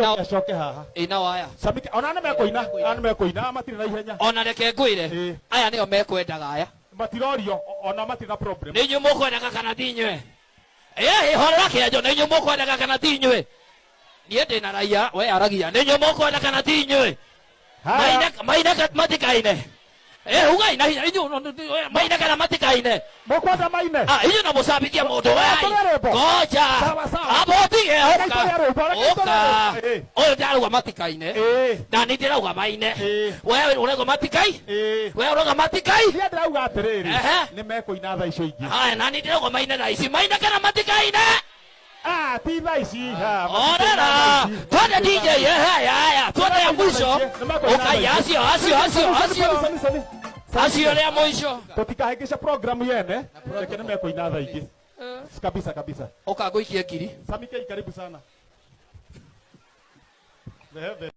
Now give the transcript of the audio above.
Acoke haha. Ĩna waya. Samike ona nĩ mekũina, ona nĩ mekũina, matirĩ na ihenya. Ona reke ngwĩre. Ĩĩ. Aya nĩo mekwendaga aya. Matirorio ona matirĩ na problem. Nĩ inyuĩ mũkwendaga kana ti inyuĩ? Ĩĩ, horera kĩanjo, nĩ inyuĩ mũkwendaga kana ti inyuĩ? Niĩ ndĩ na raia, we aragia. Nĩ inyuĩ mũkwenda kana ti inyuĩ? Haya. Maine maine matikaine. Eh, ugai na hinya inyuĩ maine kana matikaine? Mũkwenda maine? Ah, inyuĩ no mũcabithie mũndũ Tũrĩa wai. rwĩmbo. Ngoja. Sawa, sawa. Abo tige Reke ũka. tũrĩe rwĩmbo, reke Ũka. tũrĩe rwĩmbo. Ĩĩ. Ũyũ ndarauga matikaine. Ĩĩ. Na niĩ ndĩrauga maine. Ĩĩ. We ũrauga matikai? Ĩĩ. We ũrauga matikai? Niĩ ndĩrauga atĩrĩrĩ, Ehe. nĩ mekũina thaa icio ingĩ. Haya, na niĩ ndĩrauga maine thaa ici. Maine kana matikaine? Ah, ti thaa ici. Ah, Orera. matikaina thaa ici. Twende DJ, ehe, haya. Twende ya mwisho. Ũkai acio, acio, acio, acio. Sami, sami, Acio rĩa mũico. Tũtikahĩngĩca program yene, reke nĩ mekũina thaa ingĩ. Kabisa kabisa. Ũka ngũikie ngiri. Sami K, karibu sana. Bebe.